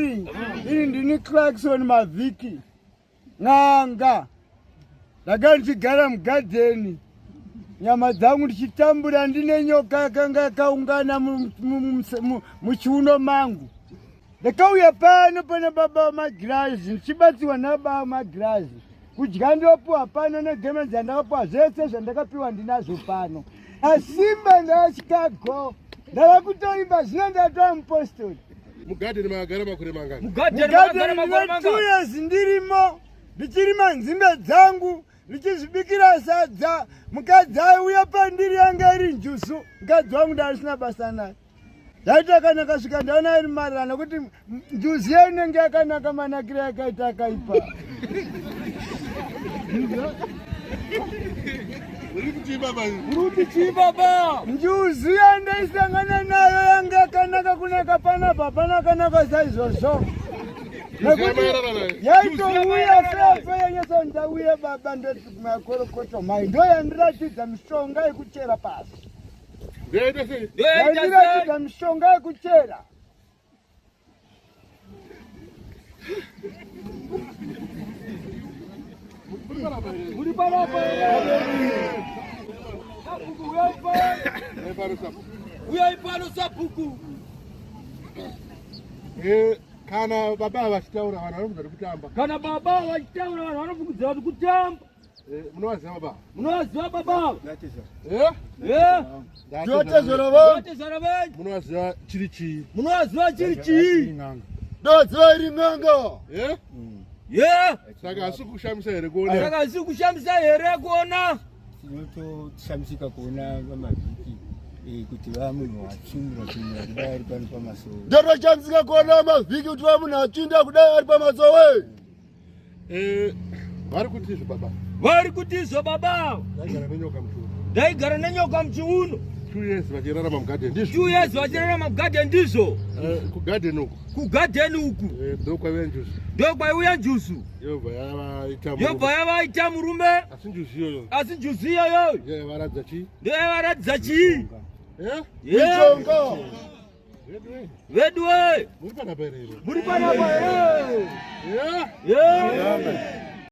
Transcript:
Ini ndini Clarkson Mavhiki n'anga. Ndanga ndichigara mugadheni nyama dzangu ndichitambura ndine nyoka yakanga yakaungana muchiuno mangu. Ndakauya pano pana baba vamagirazi ndichibatsirwa nababa vamagirazi. Kudya ndopiwa pano negemenzi yandakapiwa zvese zvandakapiwa ndinazvo pano. Asimba ndasvikago ndava kutoimba zvino ndatova mupostori. Mugadheni makagara makore mangani? Mugadheni ndine 2 years ndirimo ndichirima nzimbe dzangu ndichizvibikira sadza. Mukadzi aiuya pandiri yanga iri njuzu, mukadzi wangu ndandisina basa naye. Ndaita kana kasvika ndaona iri marara nokuti njuzu iyo inenge yakanaka manakiro yakaita akaipa. Uri kuti baba? Uri kuti chii baba? Njuzu yandaisangana nayo yanga yakanaka kunaka panapa hapana kanaka saizvozvo. Nekuti yaitouya fefe yanyatsa ndauye baba ndoti makorokoto mai ndoyandiratidza mishonga yekuchera pasi. Yandiratidza mishonga yekuchera. Muri panapa here? Sabhuku uyai pano. Uyai pano sabhuku. Eh, kana baba vachitaura vanhu vanofunga kuti kutamba. Kana baba vachitaura vanhu vanofungidzira kuti kutamba. Eh, munovaziva baba? Munovaziva baba? Eh? Eh? Ndotezvera vanhu. Ndotezvera vanhu. Munovaziva chiri chii? Munovaziva chiri chii? Ndoziva iri n'anga. Eh? Yeah. Saka hasi kushamisa here kuona? Saka hasi kushamisa here kuona? Tinotoshamisika kuona vamavhiki eh, kuti vamunhu atsvindura tsvindura kudai ari pano pamasowe. Ndotoshamisika kuona vamavhiki kuti vamunhu atsvinda kudai ari pamasowe. Eh, vari kuti izvo baba. Vari kuti izvo baba. Ndaigara nenyoka muchiuno. Ndaigara nenyoka muchiuno. 2 years vachirarama mugarden ndizvo. 2 years vachirarama mugarden ndizvo. Eh, kugarden uku. Kugarden uku. Eh, ndokwaiuya njuzu. Ndokwaiuya njuzu. Yobva yavaita murume. Yobva yavaita murume. Asi njuzu iyoyo. Asi njuzu iyoyo. Yavaratidza chii? Ndoyavaratidza chii? Eh? Yeah. Veduwe. Muri panapa here? Muri panapa here? Yeah. Yeah.